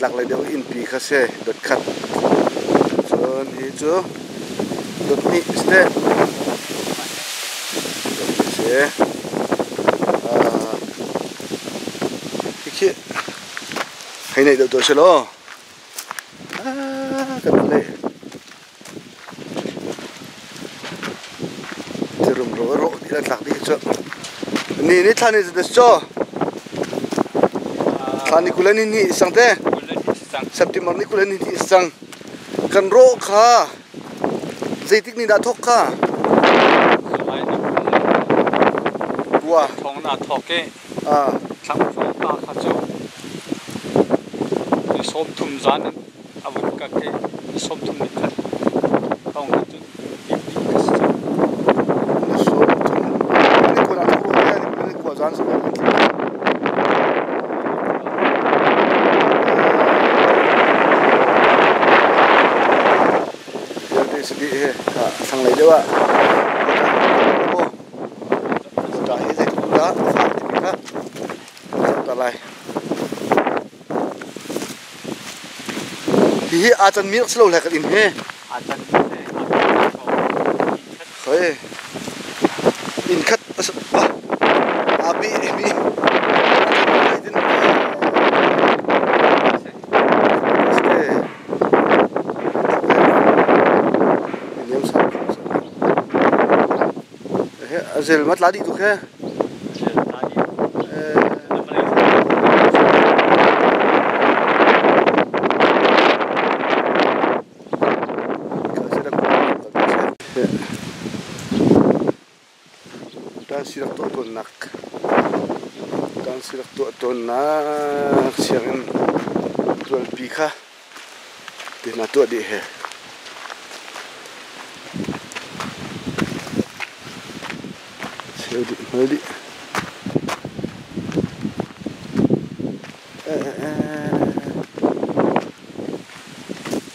Tlaklei deuh innpi kha si dot khat. Cun hi cu dot hnih si teh. Dot hnih si. Khi hei neih deuh tuah seh law. Kan vawlei. Rumro a rawh dih a tlak dih cu. Ni ni thla ni zat caw. Thla ni kul ni ni sang te. September ni kul ni ni sang. Kan rawh kha zeitik ni dah thok kha? Kua. Thong na thok i. Thlang thong pa kha cu. Ni sawm thum zan in a vun ka ke ni sawm thum ni khat thong hi cun bik dih ka si cang. Ni 30 ni kua na thok ro ni ni kua zan sa Vialte si dih he kha thlanglei deuh ah ta hi zeitluk dah fak timi kha kan zoh ta lai. Hihi aa canmi rak si lo hlek inn hi. Aa canmi le aa canmi ko. Hoi. Inn khat aa bi bi. Zel ma tla dih tuk he. Tan si rak tuah tawnnak tan si rak tuah tawnnak sianginn tualpi kha ti hna tuah dih he. Cheu dih hmal dih.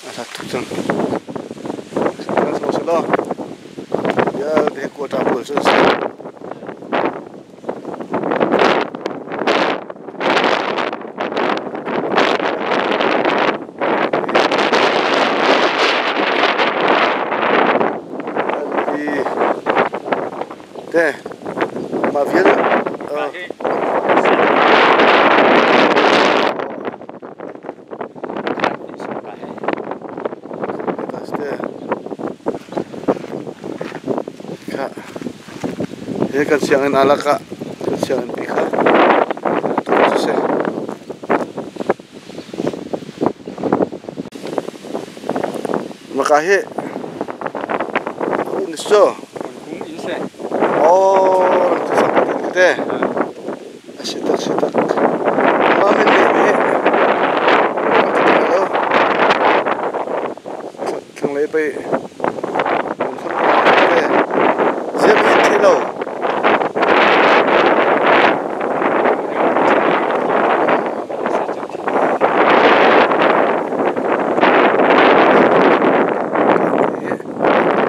A hlat tuk cang. Kan so si law. Vialte quota pawl cu an si. Te mah vial He kan sianginn alak ah kan sianginn pi kha tu si. Maka hi in so. Kung in se. Oh, tu sak te. A si tak si tak. Mah min ne mi lo. Thlanglei pei te. Ziam hin thi lo.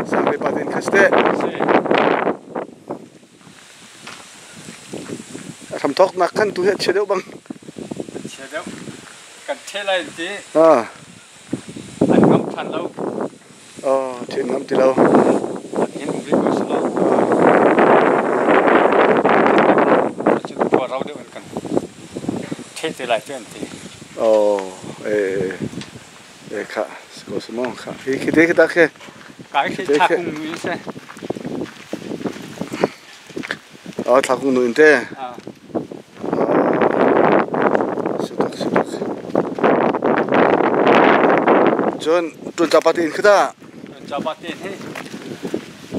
Sanglei pa ten khas te. A hramthawk nak khan tu hi a chia deuh bang. Chia deuh. Kan the lai ti. An ngam than lo. Oh, the ngam ti lo. An hin um rih ko si lo. Cu khua rau deuh an kan the te lai te an ti. Oh, eh eh kha ko si mo kha. Hi khi te khi ta khe. Kai khi tha kung nu in se. Oh, thla kung nu in te. Sitak sitak. Cun tun chapati in khita. Tun chapati hi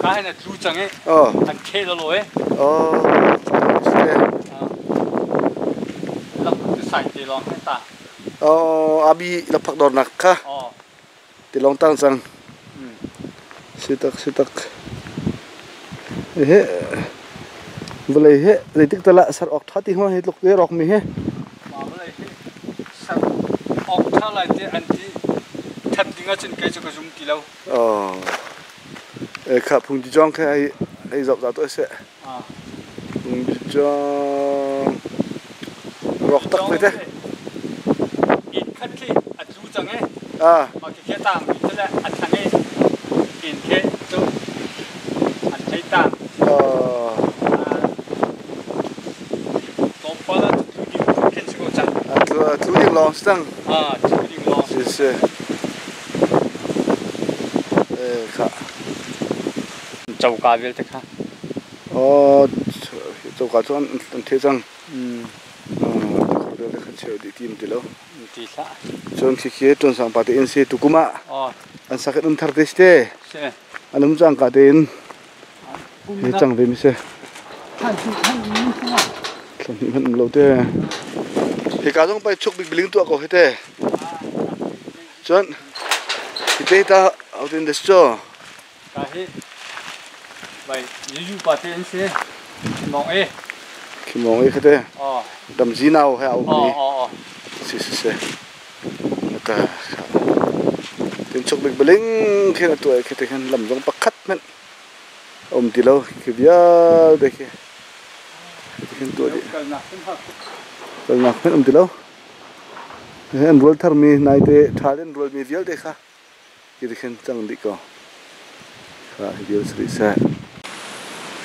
ka hin a tlu cang i. Oh. An the lo lo e. Oh. Lak tu sai te long ta. Oh, abi lapak dor nak kha. Oh. Tilawng tang cang. Sitak sitak. Ehe. Vawlei he zeitik tal ah ser awk ṭha ti hnga hi tluk te rawk mi hi. Mah vawlei hi ser awk ṭha lai te an ti ṭhat ding ahcun kei cu ka zum ti lo. Oh. E kha phungji jong khe ai ai zoh za to seh. Phungji jong rawk tak ve te. Inn Khat khi a tlu cang i Ah. mah khi tang mi cu le a thang i inn khi cu an thei tang. Oh. Tlawmpal ah tlu ding khin si ko cang. A tlu tlu ding lawng si cang. Ah, tlu ding lawng. Si si. Eh kha. Coka vialte kha. Oh, coka cu an an the cang. Vialte kha cheu dih tim ti lo. Ti hlah. Cun khikhi ṭuansang pa te in si tukum ah Oh, an sak in um thar te si te. si. An um cang ka tein hi cang ve mi si. Thlan hnih hmanh um lo te. Hika zong pai chuk bik biling tuah ko hi te. Cun hi te ta autin des cho. Ka hi bai yu pa te an si. Mong e. Khimong e khate. Oh. Dam zi nau he au Oh mi. oh oh. Si si si. Ta tin chuk bik biling khin atu ai khite khan lam zong pakhat men um ti lo khi vialte khi khin tuah dih. Kal nak hin ha. Kalnak hmanh um ti lo. An rual tharmi naite ṭhal in rualmi vialte kha khi khin cang dih ko. Kha hi vial si rih seh.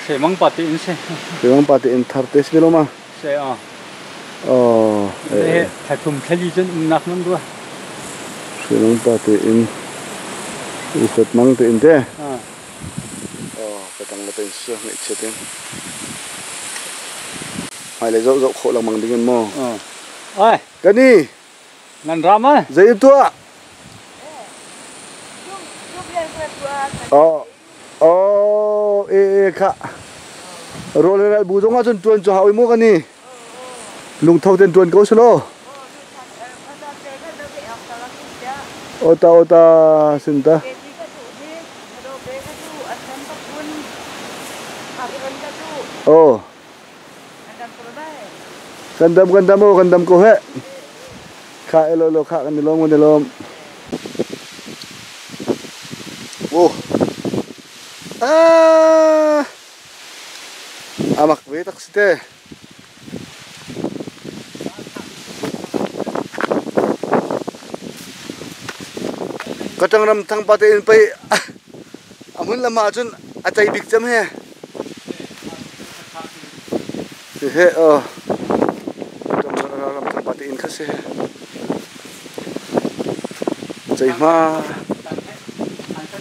Se mang pa te in se. Rimang pa te in thar te si lo ma? Se ah. Oh, Eh, thathum thali cun um nak man rua. Rimang pa te in ufet mang te in te. Ah. Oh, ka tang la te in su ngai chiat in. Hmai le zoh zoh khawh lengmang ding in mu. Ah. Ai, Kani, nan ram ah. zei tuah? Oh, oh, e e kha. Rawl le ral bu zong ah cun tuan cu hau i mu kani. Lungtho ten tuan ko selo. Ota ota sinta. Oh. Kan dam kan dam o kan dam ko he. Kha elo lo kha kan lom kan lom. Oh. Ah. Amak ve tak si te. Katang ram thang pa te in pei amun lama cun a cei bik cem he. He oh. Ram thang pa te in kha si. Cei hma.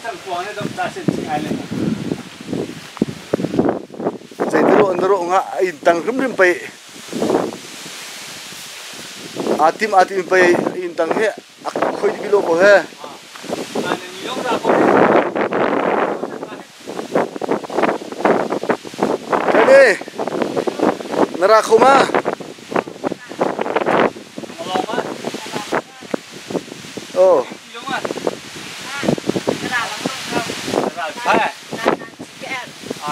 An kuang ne dom ta sin ching ai le. Cei te ro an ro nga in tang hrim hrim pei. Atim atim pei in tang he ak khoi bi lo ko he. An ni long ra ko. Kani. Nara khoma. Long ma. Oh. Long ma. Ra pha.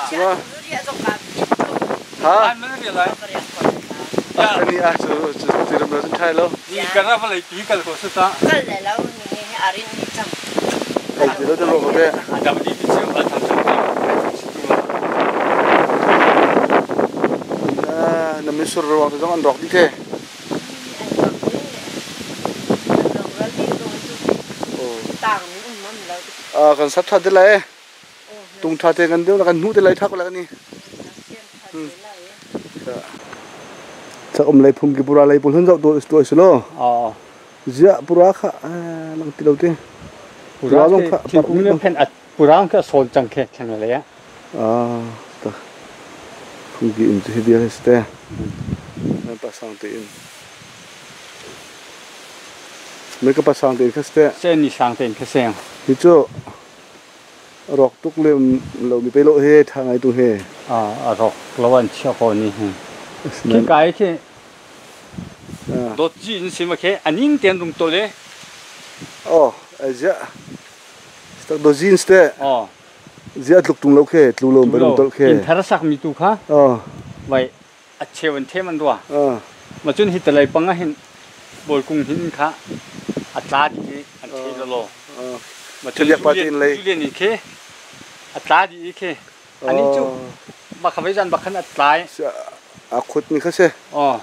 Sima. Ha. An man ri lai. Kani a chu chu tiram lo thai lo. Ni kan ra lai pi kal ko su ta. Kai ti lo te ro ko te. Adam di ti chiu a tham tham ta. Na na mi sur ro te jong an rok di the. Oh. A kan sat tha te lai. Tung tha te kan deu na kan hnu te lai thak la ni. Chak um lai phung ki pura lai pul hun zau to to silo. Oh. Zia pura kha lang ti lo te. Pura long kha thingkung le phen at purang kha sol chang khe thang le ya. Ah, ta. Phung ki in chu hi bial ste. Na pa sang te in. Me ka pa sang te in kha ste. Se ni sang ten kha seng. Hi chu rok tuk le lo mi pe lo he tha ngai tu he. Ah, a rok lawan chia ko ni he. Khi kai khi dot ji in sim khe aning ten rung to le. Oh, zia. Stak do zin ste. Oh. Zia tluk tung lo khe, tlu lo ba tol khe. In thar sak mi tu kha. Oh. Vai a chewan the man ruwa. Ah. Ma chun hi talai panga hin bol kung hin kha a tla di an the lo. Ah. Ma chun Chun pa tin lei. Julian ni khe a tla di khe. Ani chu ba khavai jan bakhan a tlai. A khut mi kha se. Oh.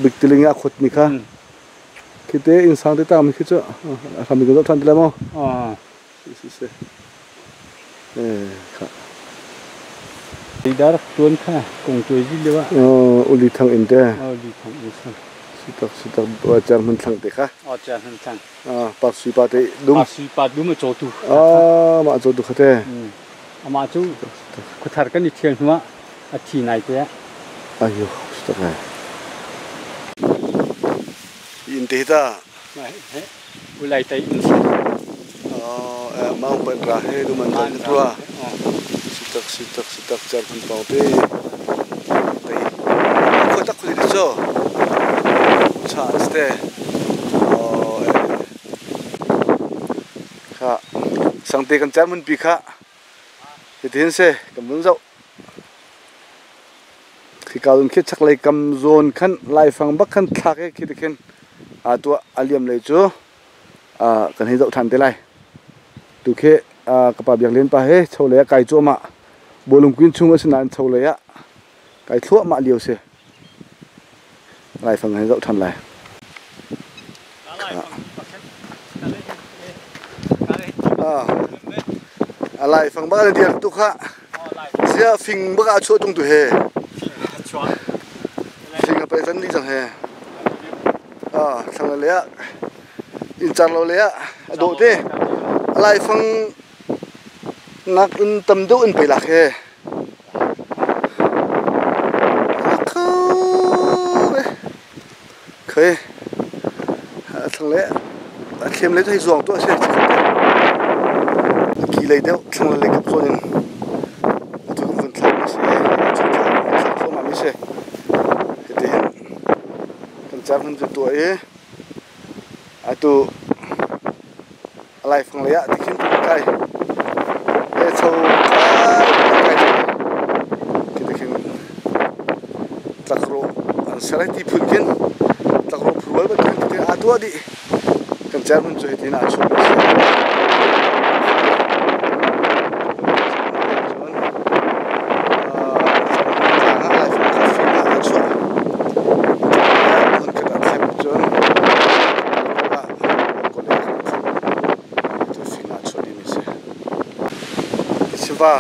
Big tiling a khut mi kha. Khite inn sang te tam khi cu a hram in kan zoh ṭhan ti lai maw? Si si si. Eh kha. Dar tuan kha kong tuai zi leo ah. Uli thang in te. Uli thang in sang. Sitak sitak char hmun thlang te kha. Oh char hmun thlang. Pak sui pa te dum. Pak sui pa dum a caw tu. Ah mah caw tu kha te. Amah cu khuathar kan i thial hnu ah a thi nai te ah. Ayo sitak ngai. In te ta. Ulai tai in si. Maung pan ra he duman tan tua. Sitak sitak sitak char hmun pang te. Tai. Khoi tak khoi cho. Cha ste. Kha sangte kan char mun pi kha. Hitin se kan vun zoh. Khika zon khi chaklei kam zawn khan laifang bak khan thlak i khi ti khin aa tuah a liam lei cu kan hei zoh ṭhan te lai. Tu khi ka pa Biak Lian pa he cholei ah kai cuahmah. Bawlung kuin chung a si nain cholei ah kai thluahmah lio si. Laifang hei zoh ṭhan lai. A laifang bak an dir tu kha. Sia fing bak a chuah tung tu he. Fing a pai zan dih cang he. Ah, thlang le ah inn car lo le ah a dawh te. A laifang nak in tam deuh in pe lak he. Khoi a thlang le a thlem le cu hei zuang tuah a si. A ki lei deuh thlang le lei kap zawn in atu kan vun thlak mi si. Cu thlak thlak thluahmah mi si. Hitihin kan car hun cu tuah i atu a laifang lei ah tikhin kan kai. He cho kai kai tikhin tlakrawh an ser ai ti phun khin tlakrawh phurual bantuk in aa tuah dih. Kan cer hmun cu hitin aa chuah mi a si. Cun tlang ah laifang kha fing ah aa chuah. Hmun khat ah thlep cun ah Tisiva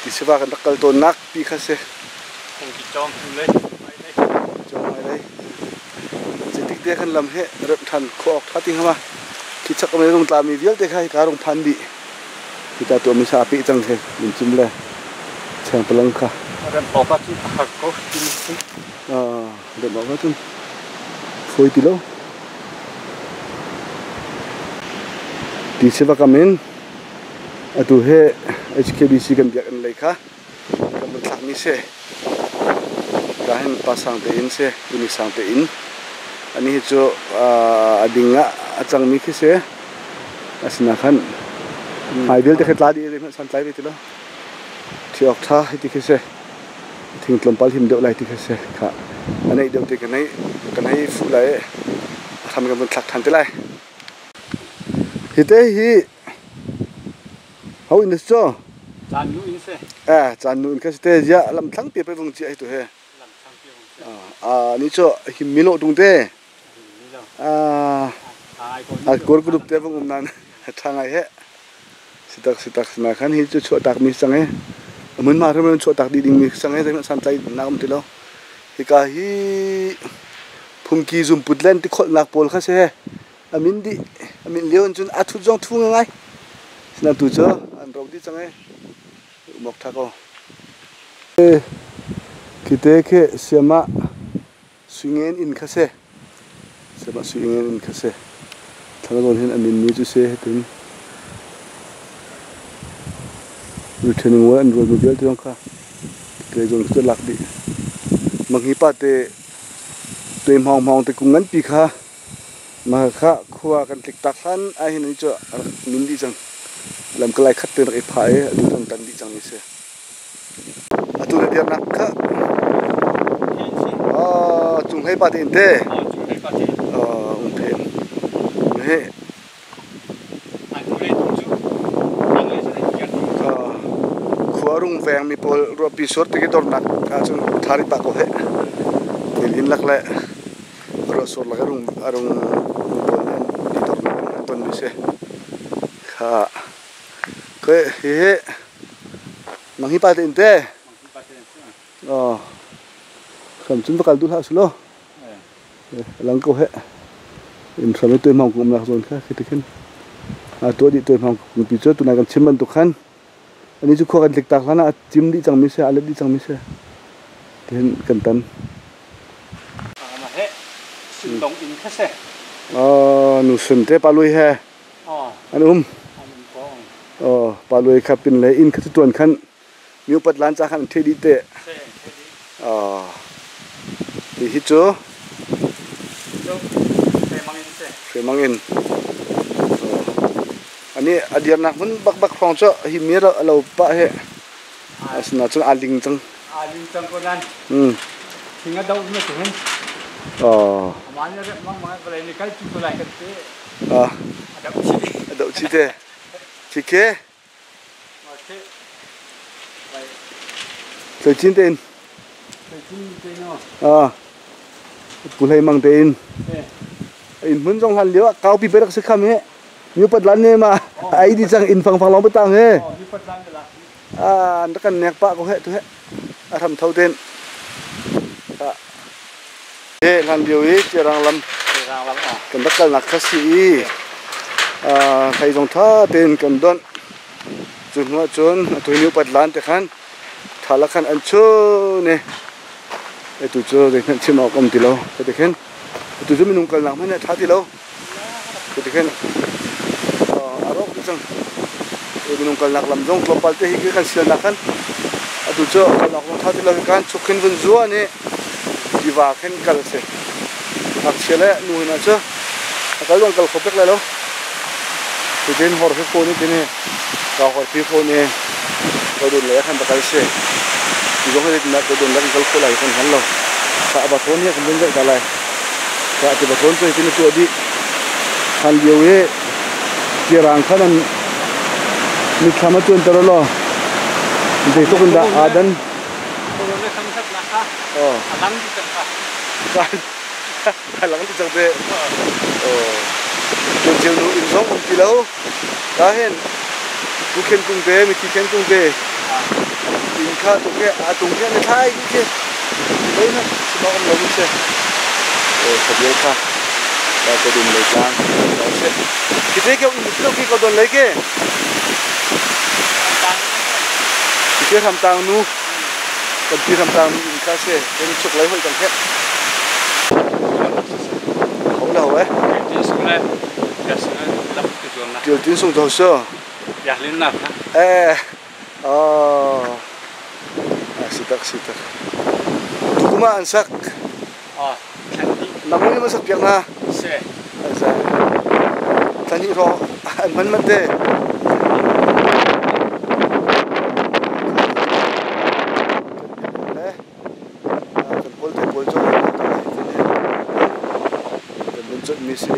tisiva kan rak kal tawnnak pi kha si. Zeitik te kan lam he remh ṭhan khawh awk ṭha ti hnga ma? Khi chak um i rung tlami vialte kha hika rung phan dih. Hita tuahmi sa a peh cang khi min cim le chengpalang kha. Remh awk ah cun a har ko timi si. Remh awk ah cun fawi ti lo. Ti siva kam in atu hi HKBC kan biakinn lei kha kan vun thlakmi si. Ka hin pa sang tein si, tuni sang tein. Ani hi cu a ding ah a cangmi khi si. Asina khan hmai vialte khi tla dih i santlai ve ti lo. Thi awk ṭha hiti khi si. Thing tlawmpal him deuh lai ti khi si. Kha a neih deuh te kan hei fuh lai i a hram kan vun thlak ṭhan te lai. Hi te hi ho in si cu? Caan nu in si. Eh, caan nu in kha si te ziah lam thlang pi pe vung chiah hi tu he. Lam thlang pi vung chiah. Ah, ni cu him mi lo tung te. Ah, a kur group te vung um nan ṭha ngai he. Sitak sitak na khan hi cu chuah tak mi sang e. Mun ma ram chuah tak di ding mi sang e zeihmanh santlai nak um ti lo. Hika hi phungki zumput len ti kholhnak pawl kha si he. Amin dih amin lio in cun a thut zong thu ngai. Sina tu cu an ro dih cang e. Umok tha ko. Khite khi siama Suingen inn kha si. Sema suingen inn kha si. Thlangazawn hin a min mi cu si hitin returning wall an rualmi vialte zong kha te zong cu lak dih. Manghi pa te te hmawng hmawng te kung nganpi kha mah kha khua kan tlik tak hlan ah hin cu a rak min dih cang. Lam kalai khat te rak i phah i atu tan tan dih cang mi si. Atu na dirnak kha cung hlei pa te in te ung phen he khua rung veng mi pawl ruahpi sur ti ki dornak ahcun thari pa ko he nil in lak le Ruahsur lak a rung pawl nih an ti dornak an tonmi si. Kha Koi hihi mang hi pa te in te. Oh. Hram cun va kal duh hlah sulaw. Lang ko he. In hram i tuai hmang kum nak zawn kha khi ti khin. A tuah dih tuai hmang kum pi cu tunai kan chim bantuk khan ani cu khua kan tlik tak hlan ah a cim dih cangmi si a let dih cangmi si. Tihin kan tan. Ma he sindong in kha se. Nu sun te pa lui he. An um. Oh, pa lui kha pin le inn kha cu tuan khan mi upat lan ca khan an the dih te. Oh. Hi hi cu Hremang in. Ani a dirnak hmun bak bak hrawng cu hi mi lo pah he. Asina cun aa ling cang. Aa ling cang ko nan. Thing a do na tu hin. Oh. Aman ya mang mang vawlei ni kal tu ko lai kan ti. Ah. A doh chi. A doh chi te. Chi ke. Okay. Tloi chin tein. Tloi chin te no. Ah. Pu hlei mang tein. In hmun zong hlan lio ah kau pi perak si kham he. New patlan ne ma ai di cang in fang fang long patang he. Oh, new patlan de la. Ah, an kan nek pa ko he tu he. A ram tho ten. Ah. He hlan lio i Cherang lam. Cherang lam ah. Kan rak kal nak kha si i. Ah, thai zong tha ten kan don. Cu hnu ah cun atu new patlan te khan thala khan an chu ne. Atu cu zeihmanh chim awk um ti lo. Te khin. Atu cu minung kalnak hmanh a tha ti lo. Cuti khin a rawk dih cang. Minung kalnak lam zong tlawmpal te hi kan sialnak khan atu cu kalnak zong tha ti lo kan chuk khin vun zuan i tiva khin kal a si. Ngakchia le nu hna cu a kal zong kal kho pek lai lo. Cutin hor hi fawn i tini ka hor pi fawn i kodun lei ah khan va kal si. Ti zong hi zeitindah kodun lei kan kal khawh lai kan hngal lo. Ka va thawn hi kan vun zoh ta lai. Ka ti va thawn cu hitin a tuah dih. Hlan lio i tirang khan an mitthlam a cuanter law zeitluk in dah aa dan. Oh. A lang ti cang te. Oh. Tuan nu inn zong um ti lo. Ka hin bu khen kung te mithi khen kung te inn kha tuk he a tung he na thai dih khi lo na sima um lo mi se khabial kha ka ko dum lei tlang lo se ki te ke um lo ki ko don lei ke ki te ram tang nu kan pi ram tang nu in kha se kan chuk lei hoi tang khe ho la ho eh Tial tin sung zo so. Eh. Oh. Sitak sitak. Tukuma an sak. Nang ni man sak piak na. Se. Sa. Tani ro an man man te. Kan pawl te pawl cu kan vun chawnh mi si.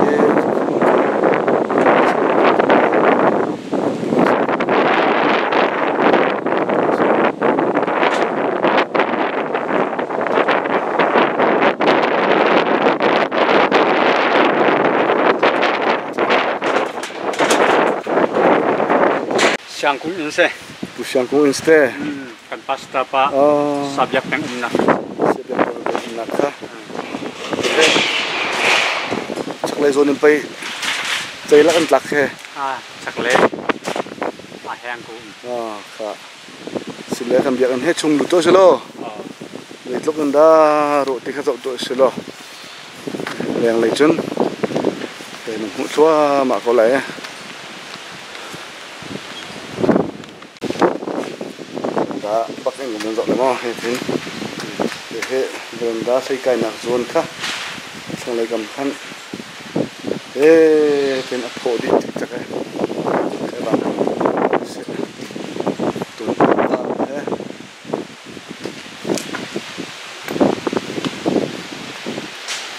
Siangkung in seh. Pu Siangkung in seh. Kan pastor pa Sabiak peng umnak. Sabiak peng umnak kha. Chaklei zawn in pei ceilak an tlak he. Ah, chaklei a heng ko. Ah, kha. Sile kan biakinn he chung lut to silo. Zeitluk in dah rawh ti kha zoh tuah silo. Lenglei cun nan hmuh thluahmah ko lai. Dah bak in kan zoh le maw he thin he veranda hlei kainak zawn kha thlanglei kam khan he tin a phawh dih cikcek e he bang si tung ta he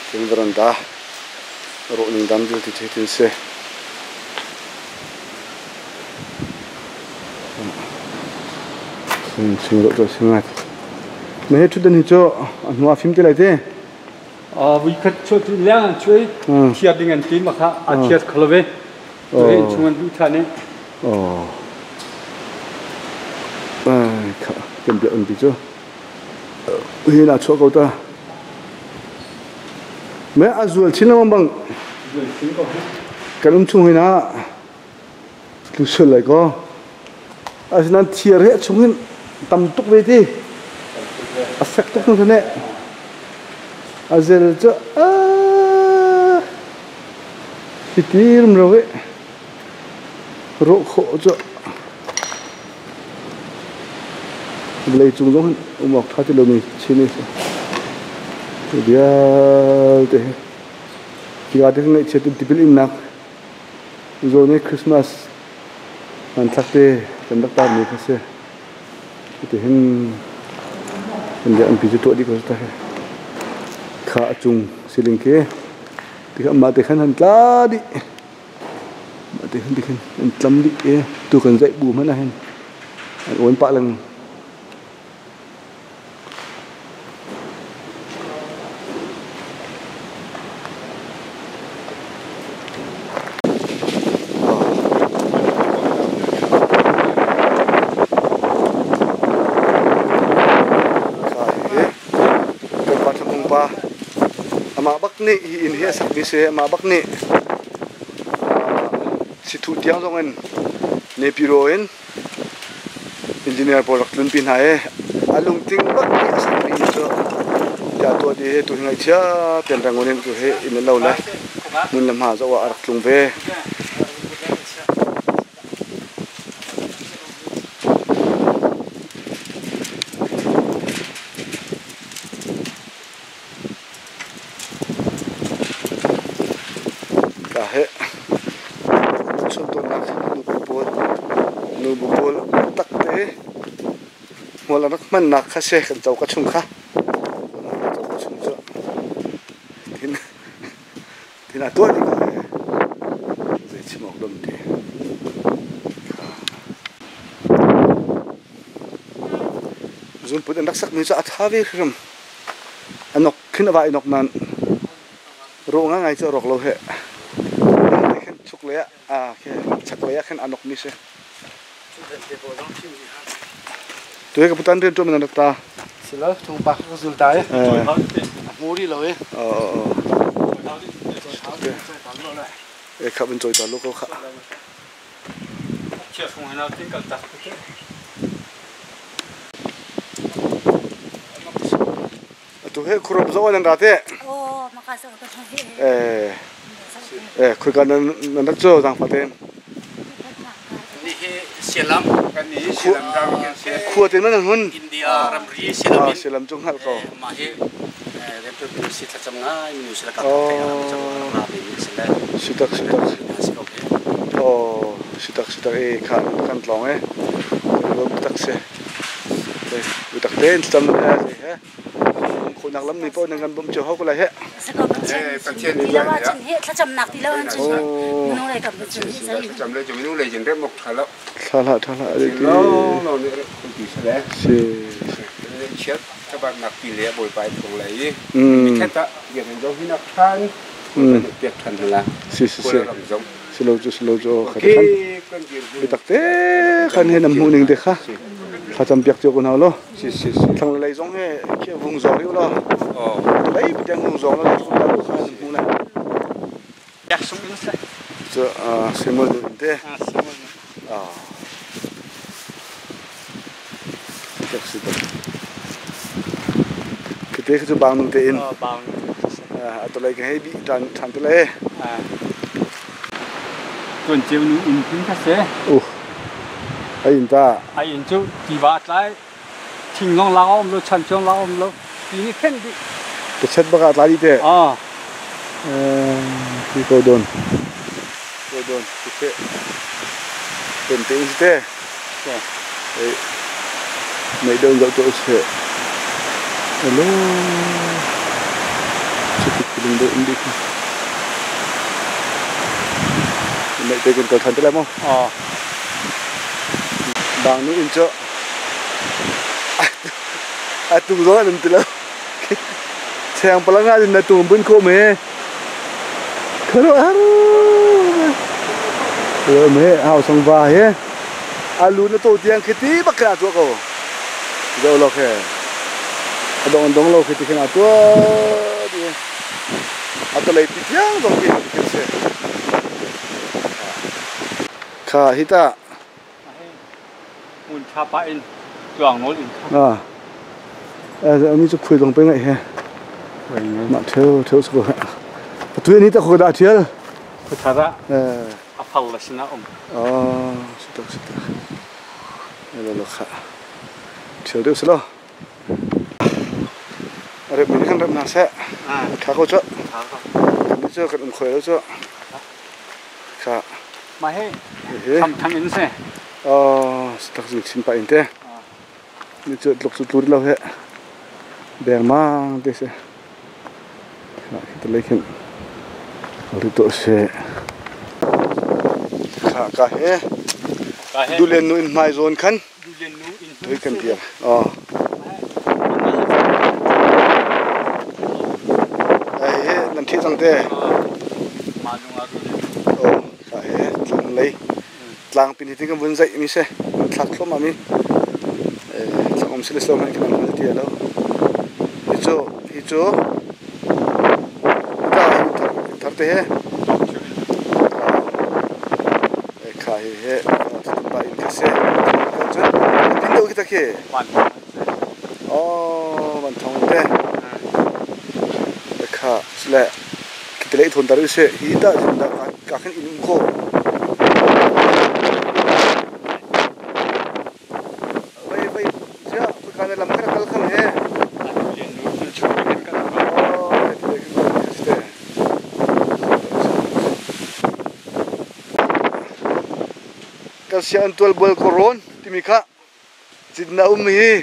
tin veranda rawh ning dam dil ti tin si. Sing dawh si ngai. Na he ṭhutdan hi cu a hnu ah fim te lai te. Vui khat chuah cu leng an chuah i thiar ding an tim kha a thiar kho lo ve. Tu hi chung an duh ṭhan i. Kha kan bia an ti cu. Hi na chuah ko ta. Me a zual chin lengmang bang. Zual chin ko. Kan um chung hi na tlu sual lai ko. Asinain thiar hi a chung hin tam tuk ve ti. A fek tuk hnu ne. A zel cu hiti rumro i rawh khawh cu vawlei cung zong hin um awk ṭha ti lomi chin i si. Vialte hi hika te ngaihchiat in tipil innak zawn i Christmas hmanthlak te kan rak tarmi kha si. Hitihin kan an pi cu tuah dih ko ta hi. Kha a cung siling khi tikha mah te khan han tla dih. Mah te khan tikhan an tlam dih i tu kan zaih bu hmanh ah hin an awn pah lengmang. Pa amah bak nih hi inn hi a sakmi si amah bak nih sithu tiang zong in Nepiro in engineer pawl rak tlunpi hna i a lungtling bak nih a sakmi inn cu tiah tuah dih hi tu hi ngaihchia ten Rangoon in tu hi inn a lo le hmun le hma zoh ah a rak tlung ve. Ka he chuntunak nubu pawl nubu pawl tak te hmual an rak hmannak kha si kan coka chung kha coka chung cu thin thin a tuah ding zei chim awk dom ti zunput an rak sakmi cu a tha ve hrim a nok khin a va i nok nain rawh ngai cu a rawk lo he khin chuk lei ah chak lei ah khin a nok mi si tu he ka putan rian ṭuan nan rak ta silo thung pa ka zul ta e a hmu ri lo e e kha ban choi ta lo ko kha Chia sung hna tin kal tak Atu he khurup zo nan ra te. Oh, maka zo ka he. Eh. Eh, khoi nan nan rak cho zang faten. Ni hi Sialam kan ni Sialam ram kan si. Khua te man hun. India ramri Sialam. Ah, Sialam chung hal ko. Ma hi remtu tu si thlacam ngai minu sila ka thai ram cham ra be mi sila. Sitak sitak. Oh, sitak sitak e kha kan tlong e. Tak se. Bitak tein thlacam he he. Khunak lam ni paoh nan kan bawmh cio hau ko lai he. Pathian ti lo ahcun he thlacamnak ti lo ahcun minung lei kam cun thlacam le cu minung lei cun rem awk tha lo. Thla hlah tha hlah lo lo nih rem ti si le. Si. Chiat thabatnak ti le bawipa thung lai i khat ah biakinn zong hi nak than pek than hala. Si si si. Zong. Si lo cu si lo cu khat khan. Bitak te khan he nam hmuh ning te kha. Thlacam piak cio ko hna lo. Si si si. Thlang lei zong he khi vung zawng riu lo. Lei piteng vung zawng lo tu ta kha hmu na. Yak sung in sa. Cu simul te. Simul. Ah. Tak si tak. Kite khi cu bang nung te in. Bang. A to lei ka hei bi tan than te le. Tuan ceu nu in pin kha se. Uh. Ai in ta. Ai in cu tiva tlai thing long la om lo chan chong la om lo ti ni khen di. Ka chat baka tlai di te. Ah. Ti ko don. Ko don. Ti te. Ten te in te. Ei. Mei don zo to se. Hello. Chukit piling do indi. Mei te kun kal than te lai mo. Ah. Bang nu in cu atu zong an um ti lo. Cheng palang ah na tum bun ko me. Kharo har. Lo me hau song va he. Alu na to tiang khiti bak ka tu ko. Zo lo khe. Adong dong lo khiti khana tu. Atalei pi tiang dong ki khin se. Kha hita. Mun tha pa in tuang nawl in kha. Ah. Mi cu khui dong pe ngai he. Ma theu theu su ko. Tu ni ta ko da thial. Khu thara. A phal la sina um. Oh, sitak sitak. Lo lo kha. Thial deuh silo. Rep mi kan rep na se. Tha ko cho. Ni cho kan um khoi lo cho. Kha. Ma he. Tham thang in se. Oh, sitak jing chin pa in te. Ni chu tluk chu tlur lo he. Beng mang te se. Kha te khin. Ri to se. Kha ka he. Dulen nu in hmai zawn khan. Dulen nu in Tui kan dir. Oh. Ai he nan thi cang te. Ma lung a dulen. Oh, kha he tlang lei. Tlang pin hi tin kan vun zaih mi se. Thlak thluahmah mi. Tlang um sile silo hmanh kan hngal ti lo. Hi cu hi cu ta hi thar te he. Kha hi he pa in kha se. Cun pin deuh khi ta khi. Oh, man thong te. Kha sile khi te thon tar se hi ta cun da ka khan in um kho. Vai vai sia ka na lam kha kal kham he. Oh, te te. Kan sia an tual bual ko rawn timi kha cit na um hi.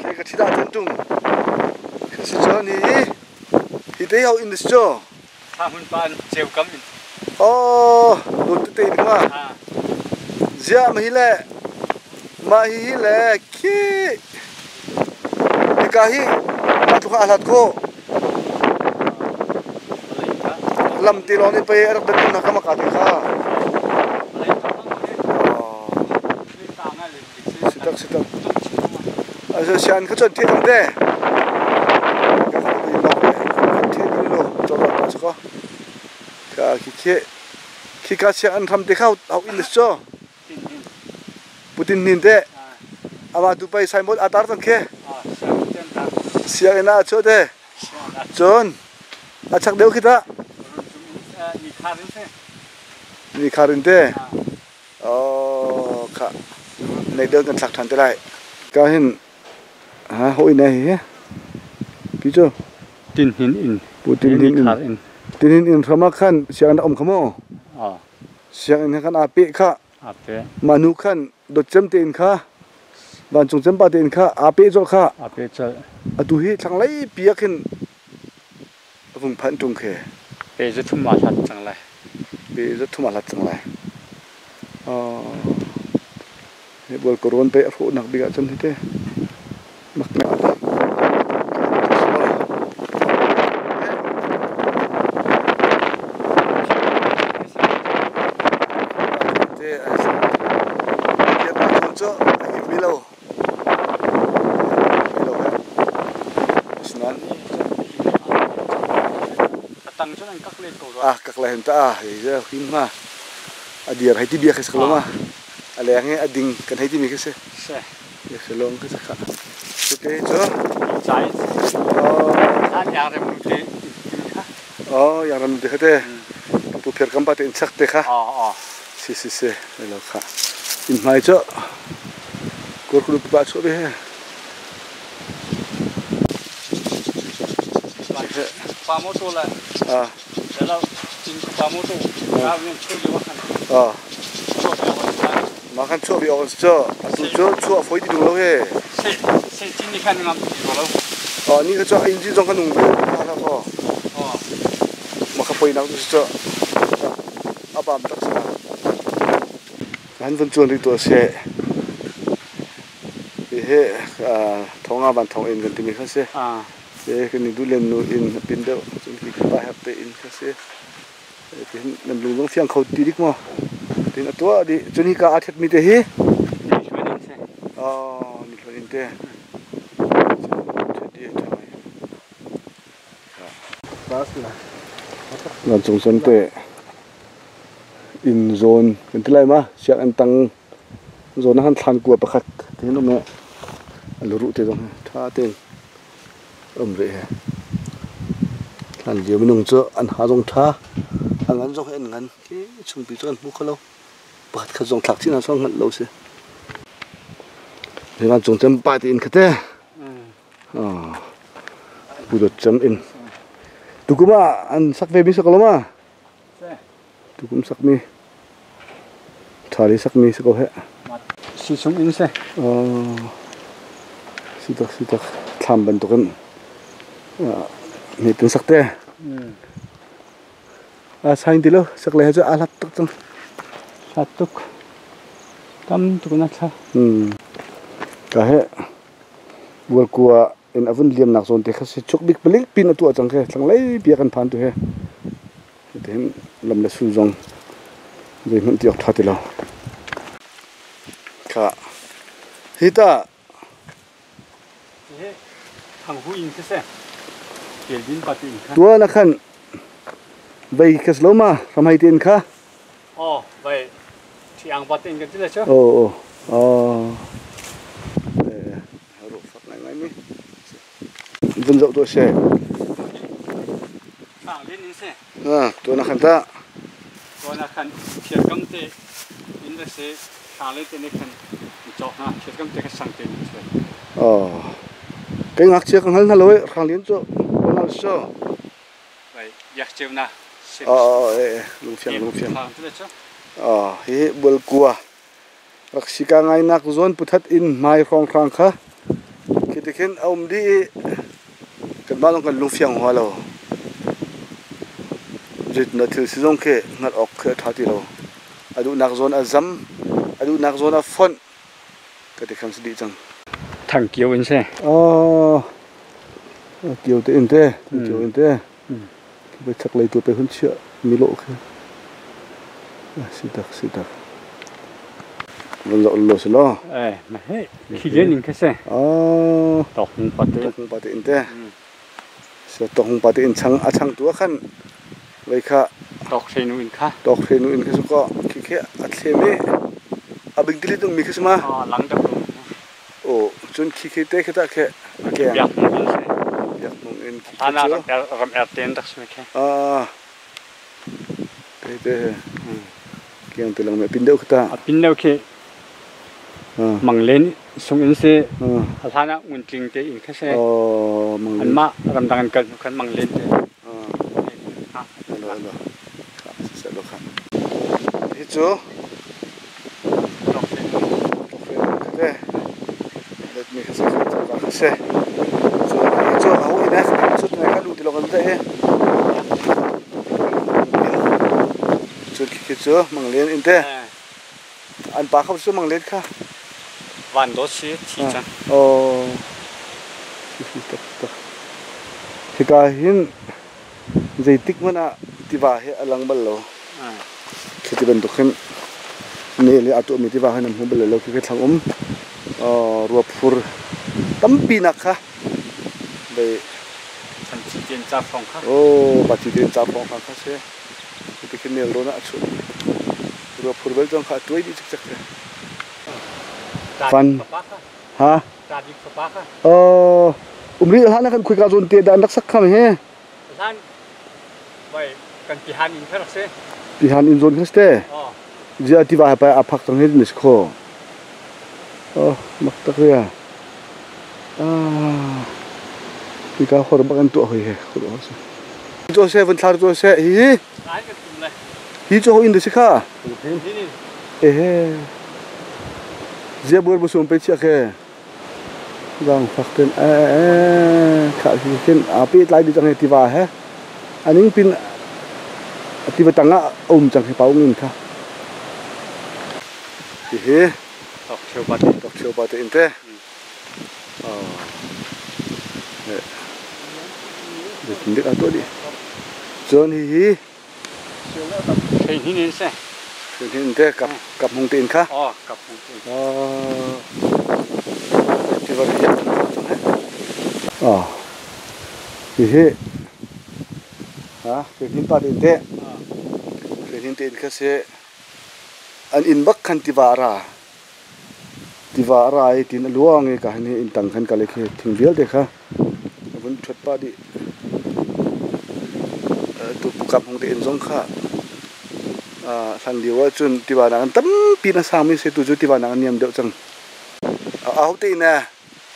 Ke ka thida cun tung. Ka si cho ni hi. Hi te hau in cho. Tha hun pan cheu kam in. Oh, dot te te ma. Zia ma hi le. Ma hi hi le khi. Ka hi ma tu kha ahlat ko. Lam ti lawng nih pei a rak dat na kama ka ti kha. Sitak sitak. Azo sian kha chon the tang te. Ka kha ko lok le. The ding lo cho lo ta ko. Ka khi khi khi ka siang an tham te kha au in cho. Putin nin te. Ama tu pai signboard atar tang khe. Siang ina cho te. Chon. A chak deuh khi ta. Ni kharin te. Oh, kha. Nei deuh kan thlak than te lai. Ka hin ha hoi ne hi. Pi cho. Tin hin in. Pu tin hin in. Tin hin in rama khan siang na om khamo. Siang in khan a pe kha. A pe. Manu khan dot chem te in kha. Van chung chem pa te in kha a pe cho kha. A pe chal. Atu hi thlang lai pia khin vung phan tung khe. Pe zu thum ma hlat chang lai. Pe zu thum ma hlat chang lai. Oh. He bol koron pe ro nak biga chan hi te. Mak na. Te ai sa. Ke pa chon cho hi mi lo. Mi lo he. Sinan. Tang chon an kak le ko Ah kak le hin ta hi je him ma. A dir hai ti bia khe saklo ma. A leng he a ding kan hei ti mi khe se. Se. Ye se long khe sakha. Te cho. Chai. Oh. An yang rem te. Oh, yang ram te kha te. Pu pher kam pa te in chak te kha. Oh oh. Si si si. Lo kha. In mai cho. Kor ku pa cho be he. Pa mo to la. Ah. Lo tin pa mo to. Ka yen chu yo khan. Ah. Cho yo khan. Ma khan cho bi on cho. Tu cho cho phoi ti dung lo he. Se se tin ni khan ngam ti lo. Oh, ni kha cho in ji jong kha nung be. Ha ko. Oh. Ma kha phoi nak tu cho. Abam tak sa. Han vun chuan ri to se. He. Hihi Thonga Van Thawng inn kan timi kha si. Hi kan i duhlen nu inn a pin deuh. Cun hi kan pa herh te inn kha si. Tihin nan lung zong fiang kho ti dik maw? Tin a tuah dih. Cun hi ka aa thetmi te hi? Ni hluan inn si. Oh, ni hluan inn te. Thet i tha ngai. Vancung cun te inn zawn kan ti lai ma sianginn tang zawn ah khan thlan kua pakhat te hin um i a luruh te zong hi ṭha tein a um rih hi. Hlan lio minung cu an ha zong ṭha, a ngan zong hi an ngan. Khi chungpi cu an hmu kho lo. Pakhat khat zong thlak chih hna sawh hngalh lo si. Hi vancung cem pa te inn kha te. Pu Dawt Cem inn. Tukum ah an sak ve mi si ko lo ma? Tukum sak mi ṭha li sak mi si ko heh. Si chung inn si. Si tak si tak thlam bantukin mi tin sak te. A sain ti lo sak le cu a hlat tuk cang. Hlat tuk. Tam tuk na thla. Ka he Bualkua in a vun liamnak zawn te kha si chuk bik palik pin a tuah cang khi thlanglei bia kan phan tu he hitihin lam le sul zong zeihmanh ti awk ṭha ti lo. Kha hi ta Thanghu in khi si Kelvin pa ti in kha tua na khan vei kha si lo ma ramhai te in kha Oh, vai thiang pa te in kan ti le cu. Oh oh oh ro fak ngai ngai mi vun zoh tuah she Sang lin in se. Ha tua na khan ta Tua na khan thiar kam te in le se sang le te ne khan chok na thiar kam te kha sang te in se. Oh kai ngakchia ka hngal hna lo e rang lin cu ngal so Lungfiang. Hihi bualkua rak si ka ngainak zawn puthat in hmai hrawnghrang kha khi ti khin a um dih i kanmah zong kan lungfiang hua lo. Zeitindah thil si zong khi hngalh awk khi a ṭha ti lo. A duhnak zawn a zam, a duhnak zawn a fonh ka ti khan si dih cang. Thangkio in si. Kio te in te, thangkio in te. Khi chaklei tu pe hun chiah mi lawh khi. Si tak si tak. Van zoh lo si lo. Eh, ma he khi gen in kha se. Tok hung pa te. Tok hung pa te in te. Se tok hung pa te in chang a chang tu khan vei kha tok hrenu in kha. Tok hrenu in kha su ko khi khi a thlem i a bing tilit um mi kha sima. Lang dak O cun khi khi te khi ta khe a keng. Biak nung in se. Biak nung in khi khi cu. Ram er ten dak sme khe. Te te kiang te lang me pin deuh ta. A pin deuh khi mang len sung in se. A hlan ah ngun tling te in kha se. Mang An mah ramdang an kal hnu khan mang len te. Alo alo. Kha se lo kha. Hi cu Te let mi kha se kha se cu cu a hu ina cu tu ka lu ti lo kan te he cu khi cu manglen in te an pa kha cu manglen kha van do si thi chan oh si tak tak hika hin zeitik hmanh ah tiva hi a lang bal lo. Khi ti bantuk hin ne le a tuahmi tiva hi nan hmu bal lo khi khi thlang um ruaphur tampi nak kha bei Chanchi ten ca phong kha. Oh, pachi ten ca phong kha kha se. Ti khi nel ron ah chu. Ruaphur bel zong kha tuai di chik chak te. Fan. Ha? Oh, umri hlan kan khui ka zon te dan rak sak kham he. Hlan vai kan pihan in kha rak si. Pihan in zon kha ste. Zia tiva pa a phak tang he ni kho. Oh, mak tak ria. Ah. Ika khor bak an tu hoi he khor ho se. Jo se van thlar jo se hi. Hi cho in de si kha. Ehe. Zia bur bu sum pe chia khe. Zang fak ten kha hi khin a pe tlai di chang he tiva he. Aning pin tiva tanga um chang he paung in kha. Hi he. Tok cheu pa te. Tok cheu pa te in te. Zeitin dik aa tuah dih. Cun hihi Thei hin in seh. Thei hin te kap kap hmung tein kha. Oh, kap hmung tein. Oh. Tiva ri ya cang he. Oh. Hihi ha thei hin pa tein te. Thei hin tein kha se an inn bak khan tiva a ra. Tiva a ra i tin a luang i ka hin inn tang khan kal i khi thing vialte kha a vun ṭhuat pah dih. Tu pukap hung te inn zong kha hlan lio ahcun tiva nak in tampi na sangmi si tu cu tiva nak in niam deuh cang. Aho te inn eh?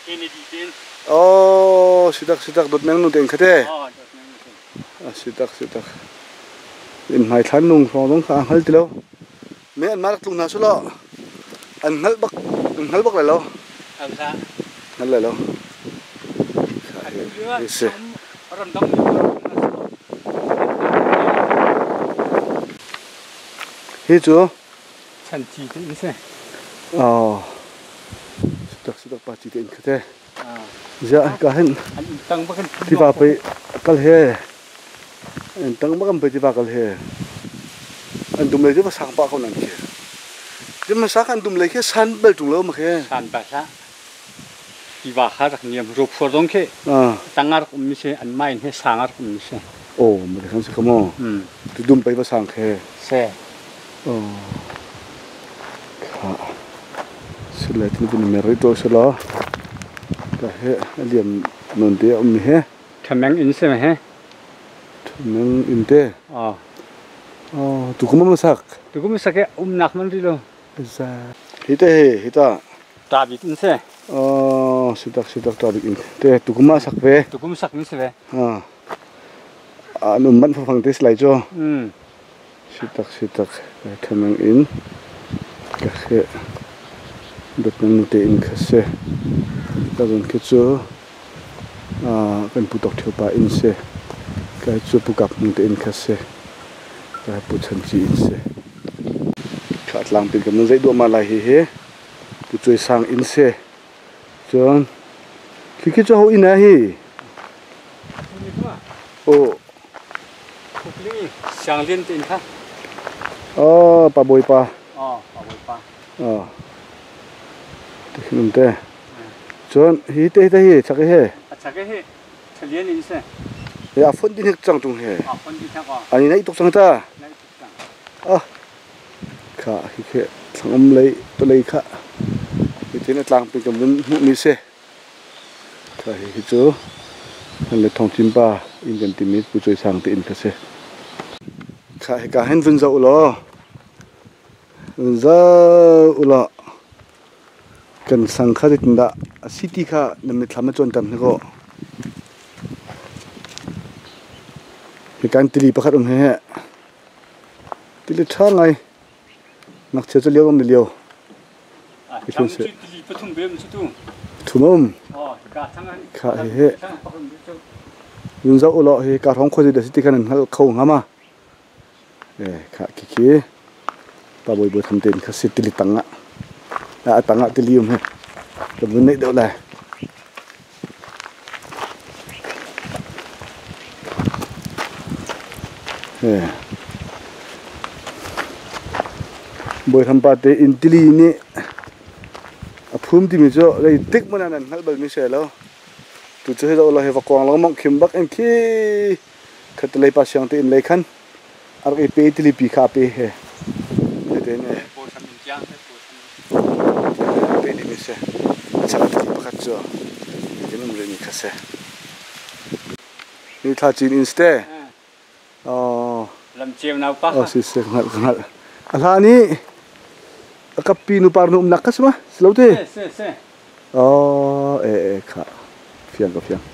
Kennedy te inn. Oh, sitak sitak dot meng nu te inn kha te. Oh, dot meng nu te. Sitak sitak. Inn hmai thlan nung hrawng zong kha a hngal ti lo. Me an mah rak tlung hna sulaw an hngalh bak an hngal bak lai lo. Hngal lai lo. Si. Hi cu Chan ci te in si. Oh. Sitak sitak pa ci te in khate. Zia ka hin tang bakan tiva pe kal he An tang bak an pei tiva kal he. An dum lei cu va sang pah ko nan khi. Ti hmasa kan dum lei khi san bel ṭung lo ma khi. San bel hlah. Tiva kha rak niam ro phuar zong khi. Tang ah rak um mi si an mah in he sang ah rak um mi si. Oh, ma kan si kha maw. Tu dum pei va sang khe. Se. Oh. Kha. Sile tin vun mer ri to selo. Ka he aliam non te um mi he. Thameng in si he. Thameng in te. Oh. Oh, tukum am sak. Tukum sak e um nak man ri lo. Za. Hi te he hi ta. Ta bik in se. Oh, sitak sitak ta bik in. Te tukum ma sak ve. Tukum sak in se ve. Ha. An um man fang te slai cho. Sitak sitak thameng in ka he dot nang te in kha se. Ka zon khi chu kan pu Tawk Ṭhio pa inn si. Kai cu Pu Kap Hmung te inn kha si. Kai Pu Chan Ci inn si. Kha tlangpi kan nan zeih duahmah lai hi hi Pu Cuai Sang inn si. Cun khi khi cu ho inn ah hi? Aw. Siang Lian te inn kha. Oh, pa Bawipa. Oh, pa Bawipa. Oh. Ti um te. Cun hi te te hi chak hi. A chak hi thalian in se. Ya phone din hek chang tung he. A phone din hek. Ani nei tuk chang ta. Nei tuk chang. Ah. Kha hi khe thlangam lei to lei kha. Hi tin tlang pi kam vun hmu mi se. Kha hi hi chu han le thong chim pa in kan ti mi pu choi sang te in kha se. Kha hi ka hen vun zo lo. Vun zo lo. Kan sang kha zeitindah a si ti kha na mitthlam na cuanter hnik aw. Hikan tili pakhat um he tili ṭha ngai ngakchia cu lio um ni lio. Tili pathum bem cu tu. Thum um. Kha hi he. Yun zau ulo hi ka rong kho da si ti khan hngal kho nga ma. Khah khikhi pa bawi bawi tham tein kha si tili tang ah a tang ah tili um hi kan vun neih deuh lai. Bawi tham pa te inn tili nih a phum timi cu zeitik hmanh ah nan hngalh balmi si lo. Tu cu hi zoh law hi vakuang lengmang khim bak in khi khatlei pa siang te in lei khan a rak i pe tilipi kha a pe he te ne pe ding si a chak tili pakhat cu tin um rih mi kha si ni thla cin in ste oh lam ceu nau pa oh si si hngal hngal a hla ni a kappi nu par nu um nak kha si ma si lo te se se Oh, e e kha fiang ka fiang.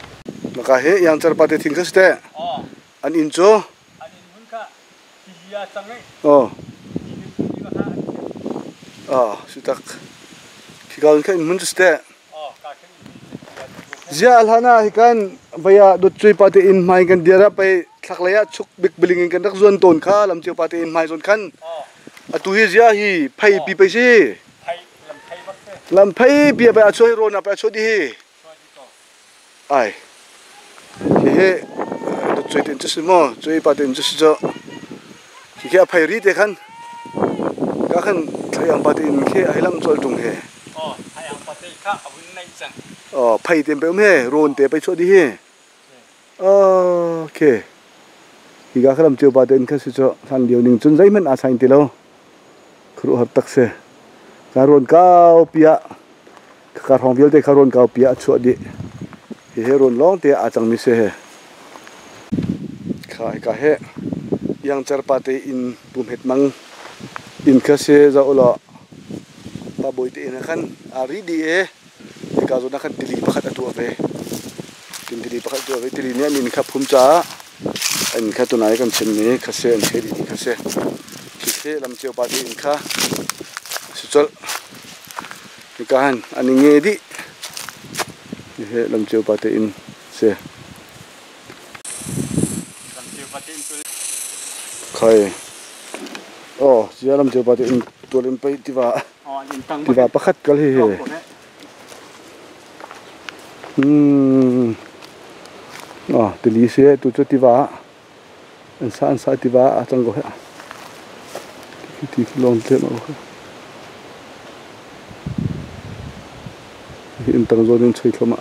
Maka he yang char pa te thing kha si te. Oh. An inn cu. An inn hun kha ti a cang i. Oh. Oh, si tak. Khi ka kha inn hun cu si te. Oh, ka khin Zia alhana hi kan vaya dot chui pa te inn hmai kan diara pai thlak lei ah chuk bik biling in kan rak zuan ton kha lam cheu pa te inn hmai zon khan. Atu hi zia hi phei pi pai si. Lam phei pi pai a choi ron a pai choi di hi. Ai hihi cui tin cu si maw cui pa tin cu si cu khi a phei ri te khan ka khan thlayang pa tin khi a hei lang col tung he. Oh thlayang pa te kha a vun nei cang. Oh phei te pe um he rawn te pei chuah di hi. Okay. Hi ka khalam cio pa te in kha si cu hlan lio ning cun zeihmanh aa sain ti lo. Khuaruahhar tak si. Ka rawn kau piah ka hrawng vialte kha rawn kau piah a chuah dih. Hihi rawn lawng te aa cangmi si he. Kha hika he iangcer pa te inn pumhet mang inn kha si zoh ulaw pa bawi te inn ah khan aa ri dih i hika zawn ah khan tili pakhat a tuah ve. Tin tili pakhat a tuah ve. Tili nih an inn kha phum caah an inn kha tunai kan chimmi kha si an cheh dih kha si. Khi lamceu pa te inn kha si colh. Hika han an i nge dih. Hihi lamceu pa te inn si. Khai. Oh, sia lamceu pa te inn tual in pei tiva tiva pakhat kal hi hi. Oh, tili si tu cu tiva an sa an sa tiva a cang ko he. Ti lawng te ma ko. Hi in tang zawn in choi thloma.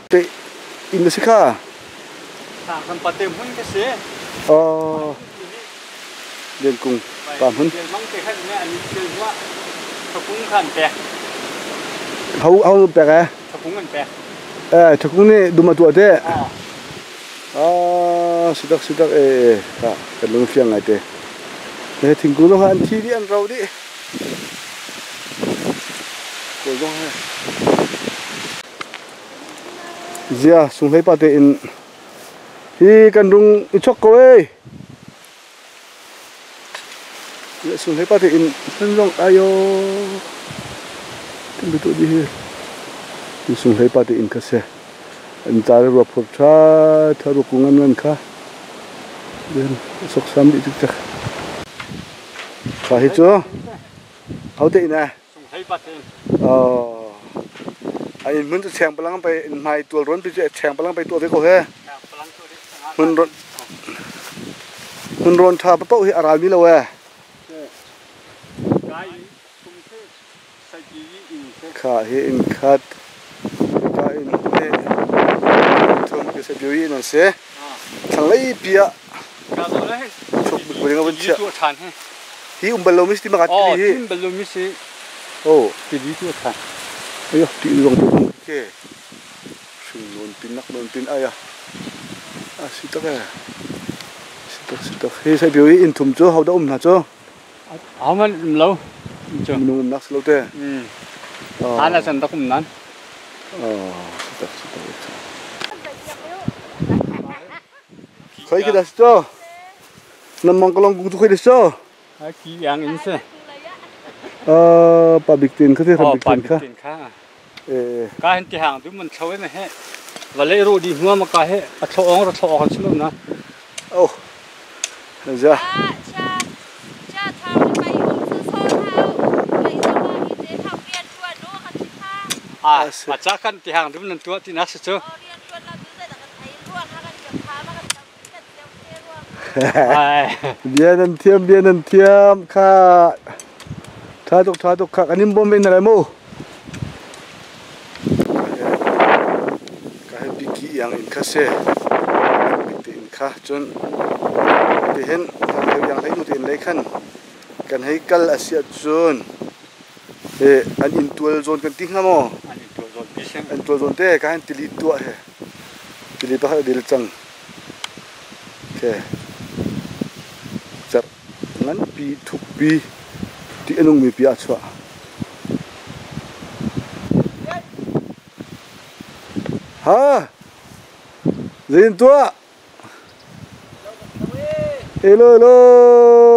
Te in si kha. Kan pate hmun ka si. Oh. Lian kung pa hmun. Mang te khan ne ani thil hua. Thakung khan pek. Hau hau pek eh. Thakung an pek. Eh thakung nih dum a tuah te. Ah sitak sitak eh ka kan lung fiang ngai te. Eh thingkung zong an thi dih an ro dih. Kawl zong he. Zia sunghlei pa te in hi kan rung i chok ko ei. Sunghlei pa te in san zong ayo. Kan bitu di hi. Sunghlei pa te in kha se. An car rua phur tha tha ru kung an ngan kha. Den sok sam di cik cak. Kha hi cu ho te in eh. Sunghlei pa te in. Oh. Ai mun cu cheng palang pe in hmai tual ron pi cu cheng palang pe tuah ve ko he. Hmun ron hmun rawn tha papoh hi a ral mi lo eh. Kha hi in khat ka in he thum ke se biu in an se. Thlanglei pi ah chuk bik buling a vun chiah. Hi um bal lo mi si ti makat Oh, hi. tin bal lo mi si. Oh, Tili tu than. ayo ti zong tu. Okay. Hring non pin nak non pin aya. A si tak e. Si tak si tak. Hi sai biu in thum chu hau da um na chu. Hau man um lo. Chu. Minung um nak si lo te. Ana chan tak um nan. Oh, si tak si tak. Khoi ki das cho. Nam mang kalong kung chu khoi das cho. Ki yang in se. Pa bik tin kha te Oh, bik pa tin kha. bik tin kha. Eh Ka hin ti hang du man thlo me he. Vale ro di hnuam ka he a thlo ong ro thlo ong chilo na. Oh. Za. A a cha kan ti hang du nan tua ti na se chu. Ai. Bia nan thiam bia nan thiam kha. Tha tuk kha kan in bom in lai mu. Ka he biki yang in kha se. Bik te in kha chun te hen thang yang hlei nu te in lei khan kan hei kal asia chun he an in tual zon kan ti hnga mo. An in tual zon pi sem. An tual zon te ka hen tili tua he. Tili pa kha dil chang. Okay. Char ngan pi thuk pi ti anung mi pi a chua. Ha. Zin tua. Elo elo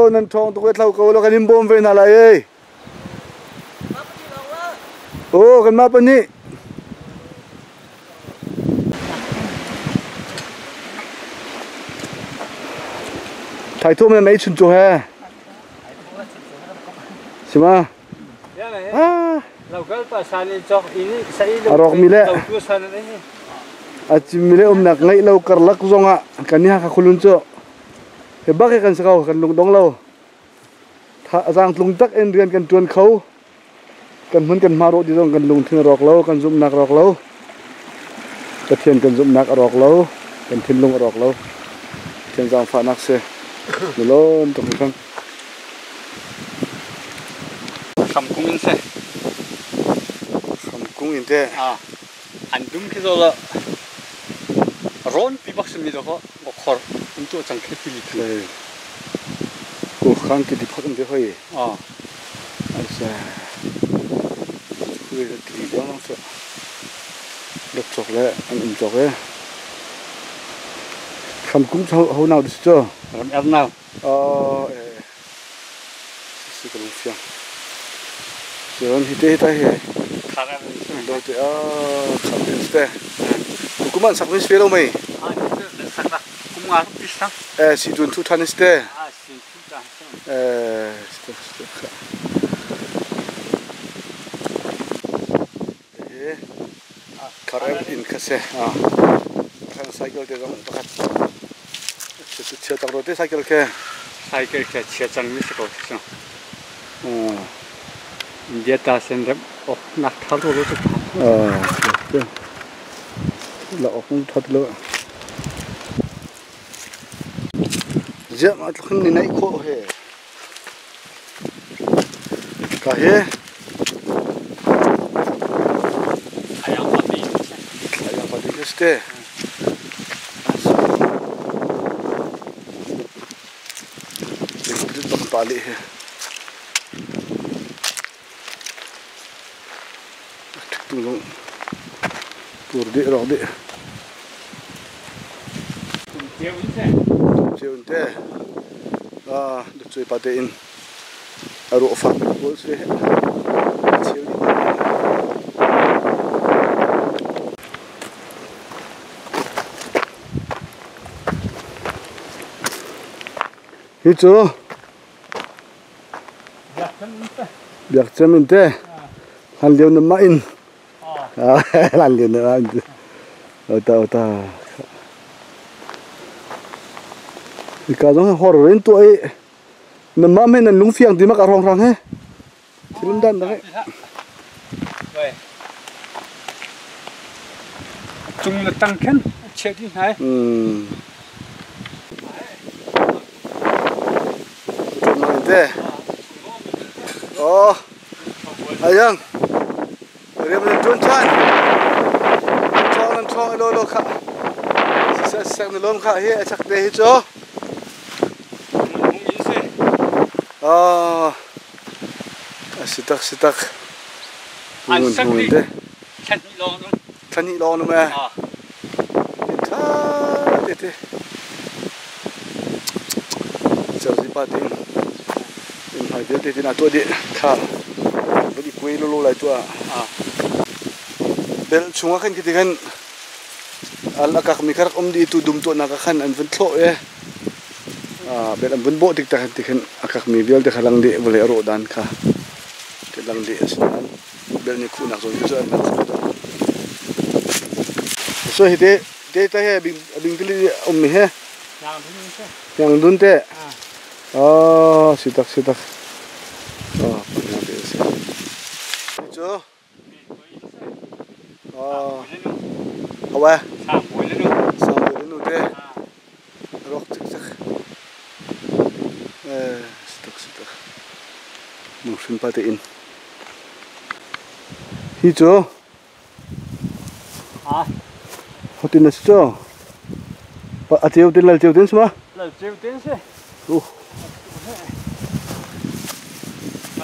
nan thong tu thlau ko lo kan in bom ve na lai ei. Oh kan ma pani. Thai thum na nei chun chu he. Sima. Ah. A rawkmi le a cimmi le umnak ngeih lo karlak zongah kan i Hakha Khualun cu hi bak hi kan si ko, kan lungdong lo. Zaangtlung tak in rian kan ṭuan kho. Kan hmun kan hma rawh ti zong kan lungthin a rawk lo, kan zumhnak a rawk lo. Pathian kan zumhnak a rawk lo, kan thinlung a rawk lo. Pathian zaangfahnak si. Nulawm tuk hringhran. Hramkung in seh. Hramkung in teh. Ah, an dum khi zo la rawn pi bak simi zo ko khor in tu chang khi tili khan. Ko khang ki di phot an te hoi. Ah. Asa. Khui la tili dong lang chu. Lok chok le an um chok e. Hramkung ho ho nau dis cho. Ram er nau. Oh eh. Si ka lung fiang. Cun hi te hi ta hi. Do te a kham in ste. Kum an sak mi sve lo mei. Kum nga pi sang. Eh si tun thu than ste. Ah si thu than. Eh ste ste kha. Eh khar in kha se. Ah. Khan cycle te zong pakhat. Chia tak ro te cycle khe. Cycle khe chia chang mi se ko sang. India ta sen rem ok nak thar ro ro chu tha. Ah. La ok that lo. Ziah ma tluk ni naih khawh he. Ka he. Ayang pati. Ayang pati ke ste. Bang pali he. Tung zong tur dih rawk dih. Ceu in te. Ah, ducui pa te in a ruah fak pawl si. Cheu dih. Hi cu Biakcem in te hlan lio na mah in hlan lio na mah in ota ota hika zong hor in tuah i na mah men nan lungfiang ti mak a rong rang he thilum dan dak Cung le tang khin chia dih hna. Te. Oh. Ayang. Riam nan tuan than. Thong nan thong lo lo kha. Sa sak na lom kha hi a chak te hi cho. Oh. Sitak sitak. An sak ni. Thlan hnih lawng nu. Thlan hnih lawng nu me. Tha te te. Cerzi pa ting. In hmai vialte tin a tuah dih. Kha. Vadi kuai lo lo lai tuah. Bel chungah khan khiti khan al akak mi kha rak um dih tu dum tuahnak ah khan an vun thlawh e. Bel an vun bawh tik tak ti khan akak mi vialte kha lang dih vawlei a rawh dan kha ti lang dih a si nain bel nih khuhnak zawn cu an lang kho lo. So hi te te ta he bing bing tili um mi he yang dun te oh sitak sitak oh te si cu oh hawa sang nu te rok cik cik eh sitak sitak nu hrin pa te in hi cu hotin na si cu a ceu tin lal ceu tin sma lal ceu tin si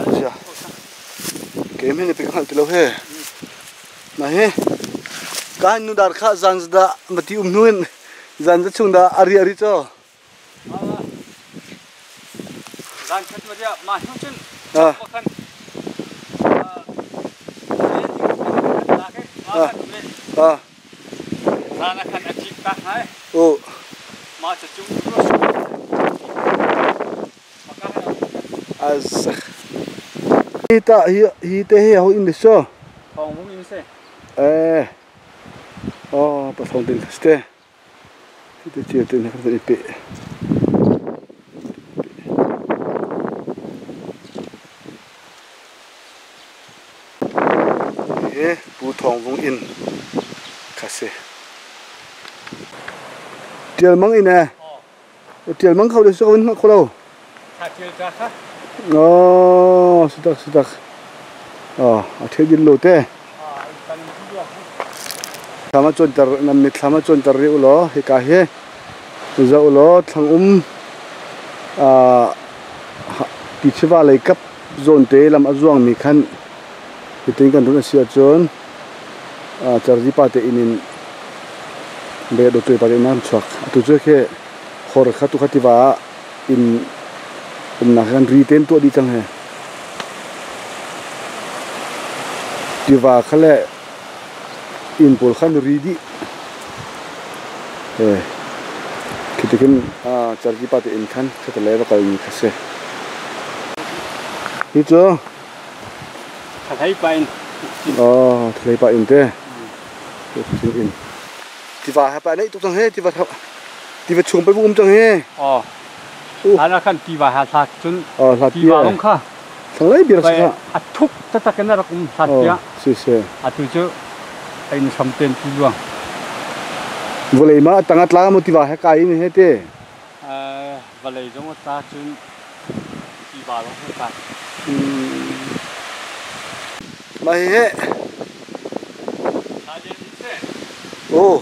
Sia. Ke me ne pe khal ti lo he. Na he. Kan nu dar kha zan da mati um nuin zan za chung da ari ari cho. Zan khat ma dia ma hu chun. Ah. Ah. Ah. Zan khan a chik ta hai. Oh. Ma cha chung Az. Hi ta hi hi te hi ho in so. Thong vung in se. Eh. Oh, pa thong tin ste. Hi te chia tin kha i pe. Hi Pu Thong Vung inn kha si. Tial mang in eh. Tial mang kho de so kan kho lo. Tha tial ta kha. Oh, sitak sitak. Oh, a the din lo te. Thlama chon tar nam mit thlama chon tar ri ulo hi ka hi. Za ulo thlang um a ti chiwa lei kap zone te lam a zuang mi khan hitin kan run a si ahcun carzi pa te inn in be dawtui pa te inn an chuak. Atu cu khi khor kha tu kha tiva ah inn umnak kan ri ten tuah dih cang he. Tiva kha le inn pawl khan ri dih. Khi tikin carzi pa te inn khan kha le va kal mi kha si. Hi cu Thalei pa in. Oh, thalei pa in te. Chin in. Tiva ha pa nei tuk cang he tiva tiva chung pe um cang he. Oh. Ana khan tiva ha thla cun. Oh, hla tiva long kha. Thalei bir sa. A thuk tatak in rak um hlat tia. Si si. Atu cu ein sam ten tu luang. Vulei ma tanga tla mo tiva he kai in he te. Vawlei zong a tla cun tiva zong a tla. Mah hihi Oh.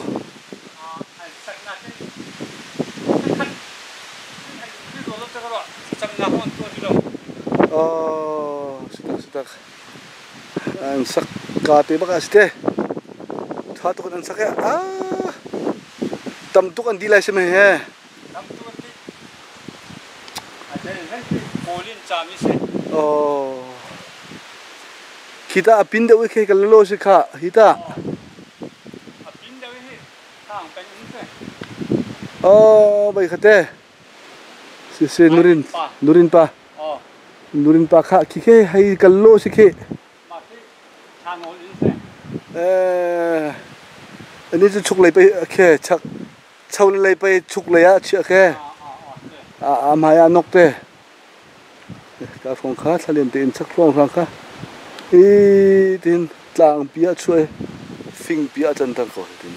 Oh, sitak sitak. An sak ka te bak a si te. Tha tuk an sak ya. Ah. Tam tuk an di lai si mei he. Tam tuk an di. Kawlin cami si. Oh. Khita a pin deuh i khi kan lo si kha hita. A pin deuh hi thang peng in si. Oh, bai khate. Si si nurin nurin pa. Oh. Nurin pa kha khi khe hei kal lo si khi. Mah khi thang ol in si. Eh. Ani cu chuk lei pe khe chak cho lei pe chuk lei ah chiah khe. A hmai ah nok te. Ka fong kha thlalian tein chak hruang hrang kha. I tin tlang pi ah chuai fing pi ah canter ko tin.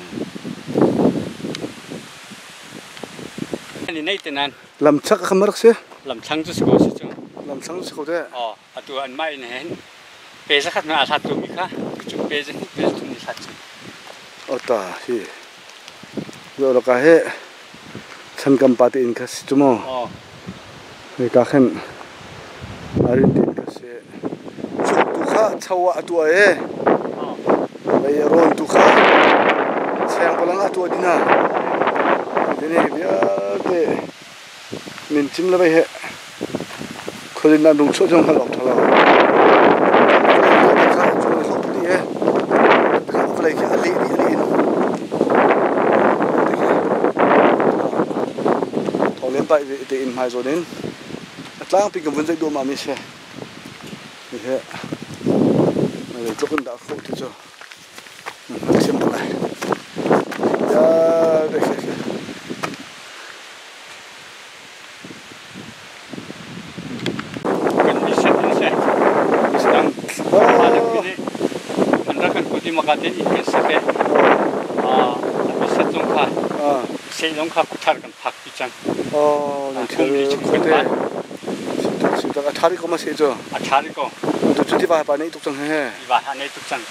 Ni nei tenan. Lam chak kha marak si. Lam thlang cu si ko si cu. Lam thlang si ko te. Oh, atu an mai ne hen. Pe zakhat na a hlat tu mi kha. Cu pe zan pe thum ni hlat cu. Ota hi. Zo lo ka he chankam pa te in kha si chu mu. Hei ka khan arin tin kha si. Chuk tu kha chawa a tua e. Lei rawn tu kha cheng palang a tua dina. Tene vialte min chim le bai he kholin na dung chu jong hal ok thalo. Kha chung le hlok ti e. Kha vlei khi ali di ali in. Thong lian pai te in hmai zawn in a tlangpi kan vun zeih duahmah mi si. Hihi zeitluk in dah fuh ti cu nan hngalthiam ko lai. Kan mi set in seh. Dang an rak kan kut i maka te in kan sak e. Mi set zong kha seh zong kha kuthar kan phak pi cang. Oh, nan Kum li chung kan phan. A ṭha rih ko ma seh cu. A ṭha rih ko. Tu cu tiva pa nei tuk cang he. Tiva ha nei tuk cang.